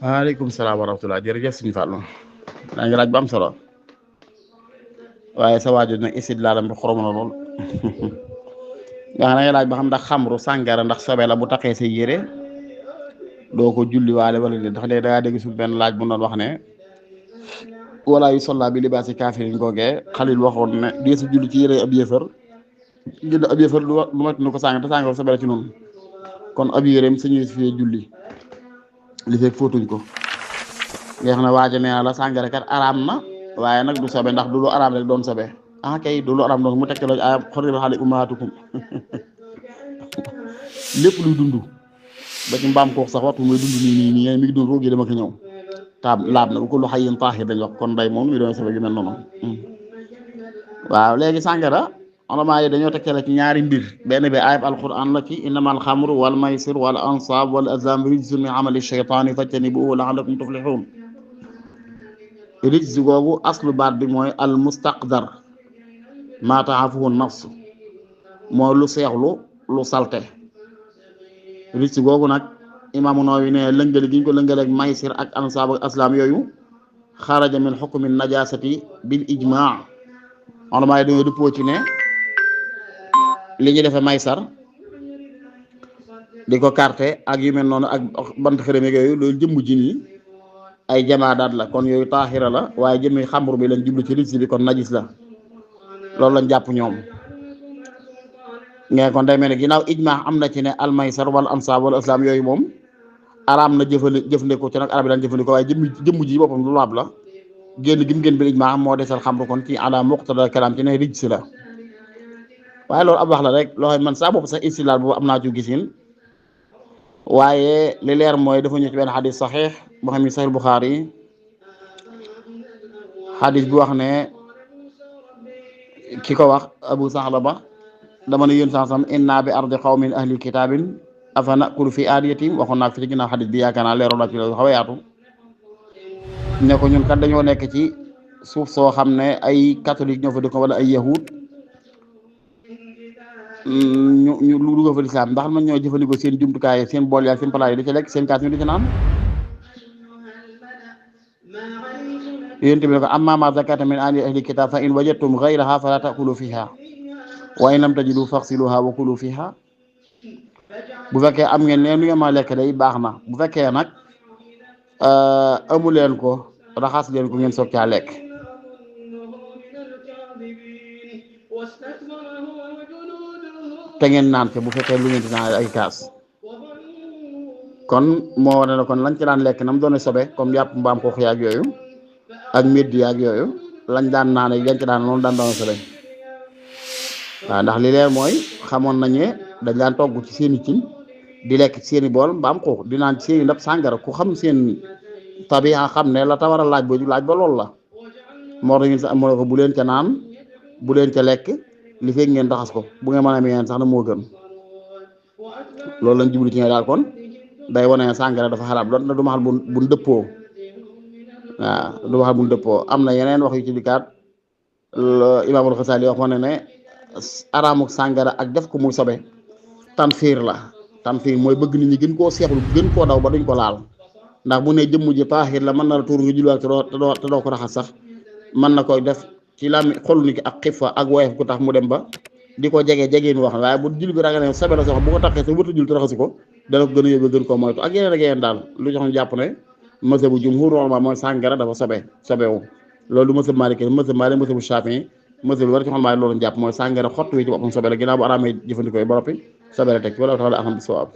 waaleykum salaam wa rahmatulah jërëjëf suñu Fallou daa ngi laaj ba am solo waaye sa waajur nag istidlaalam bi xorom na lool nga xam ne laaj ba xam ndax xamru sàngara ndax sobe la bu taxee sa yére doo ko julli waale wala déet ndax léegi dangaa dégg su benn laaj bu doon wax ne wala yu solla bi libaasi kaafirin googee xalil waxoon ne dee su julli ci yére ab yéefar ngir ab yéefar lu mat nu ko sàng te sàngara sobe la ci noonu kon ab yéreem sañuy fee julli li fekk fóotuñ ko nga xam ne waaja nee na la sàngara kat araam na waaye nag du sobe ndax du lu araam rek doon sobe ah kay du lu araam doon mu tekk la ay xurrimat alaykum ummahaatukum lépp luy dund ba ci mbaam koox sax waxtu muy dund nii mi ngi dund roog yi dama ko ñëw taab laab na bu ko lu xayyin taahir dañ wax kon day moom mi doon sobe gi mel noonu waaw léegi sàngara ulama yi dañoo tekkale ci ñaari mbir benn bi ayab alquran la ci innamal xamru wal maysir wal ansab wal azlam rijsun min amali shaytaani fajtanibuhu la'allakum tuflihun rijs googu aslu baat bi mooy al mustaqdar maa taafuhu nafs mooy lu seexlu lu salte rijs googu nag imaamu Nawawi ne lëngale gi ñu ko lëngale ak maysir ak ansab ak aslam yooyu xaraja min xukmi najasati bil ijmaa ulama yi dañoo dëppoo ci ne li ñu defee maysar di ko carte ak yu mel noonu ak bant xërëm yooyu loolu jëmm ji nii ay jamaadaat la kon yooyu taaxira la waaye jëmmi xamru bi lañ jublu ci rijs bi kon najis la loolu lañ jàpp ñoom nga kon day mel ne ginnaaw ijmaa am na ci ne almaysar wala ansaab wala aslam yooyu moom araam na jëfandikoo ci nag arab yi daan jëfandikoo waaye jëmm ji boppam lu laab la génn gi mu génn bi ijmaa moo desal xamru kon ci ala muqtada kalaam ci ne rijs la waaye loolu ab wax la rek loo xam man saa bopp sax istilaal boobu am naa ci gisin waaye li leer mooy dafa ñëw ci benn xadis saxiix boo xam ne saxiix Buxaari xadis bi wax ne ki ko wax Abu Saxlaba dama ne yéen sax sam inna bi ardi qawmin ahli kitaabin afa nakulu fi aadiyatim waxoon naa fi ci ginnaaw xadis bi yaakaar naa leeroon naa ci loolu xaw a yaatu ne ko ñun kat dañoo nekk ci suuf soo xam ne ay catholique ñoo fa dëkk wala ay yahud ñu lu dugg fa lislaam ndax man ñoo jëfandikoo seen jumtukaay seen bool yaak seen palaat yi di ci lekk seen kaas ñu di ci naan yéen tamit ne ko amma ma zakata min ahli kitab fa in wajadtum ghayraha fala ta'kulu fiha wa in lam tajidu faghsiluha wa kulu fiha bu fekkee am ngeen leen lu ngeen ma lekk day baax na bu fekkee nag amu leen ko raxas leen ko ngeen soog caa lekk te ngeen naan te bu fekkee lu ngeen di naan ay kaas kon moo wane ne kon lañ ci daan lekk nam doon sobe comme yàpp mbaam ko yaag yooyu ak médd yaag yooyu lañ daan naan lañ ci daan noonu daan doon sobe waaw ndax li leer mooy xamoon nañu dañ daan togg ci seen i cin di lekk ci seen i bool mbaam ko di naan ci seen i ndab sàngara ku xam seen tabiya xam ne la tawar a laaj ba loolu la moo tax ñu sax moo ko bu leen ca naan bu leen ca lekk li fekk ngeen raxas ko bu ngeen mën a miyeen sax na moo gën loolu lañ jublu ci ne daal kon day wane ne sàngara dafa xaraam doon na du ma xal bu dëppoo waaw du ma xal bu dëppoo am na yeneen wax yu ci dikkaat imaamul Xasaali wax wane ne araamuk sàngara ak def ko muy sobe tanfiir la tanfiir mooy bëgg nit ñi gën koo seexlu gën koo daw ba duñ ko laal ndax bu ne jëmm ji taahir la mën na la tuur nga julliwaat te doo ko raxas sax mën na koy def ci lami xol ni ki ak xifa ak woyof ku tax mu dem ba di ko jegeen wax waaye bu jul bi raga ne sobe la sox bu ko taxee sa wërta jul te raxasi ko dana ko gën a yóbbu gën koo moytu ak yeneen ak yeneen daal lu jox ñu jàpp ne mazhabu jumhur mooy sàngara dafa sobewu loolu du mazhab Maalik mazhabu Shaafi'i mazhab bi war ci xol loolu jàpp mooy sàngara xott wi ci boppam sobe la ginnaaw bu araamee jëfandikoo ba noppi sobe la teg ci wala tax la axam bi sawaab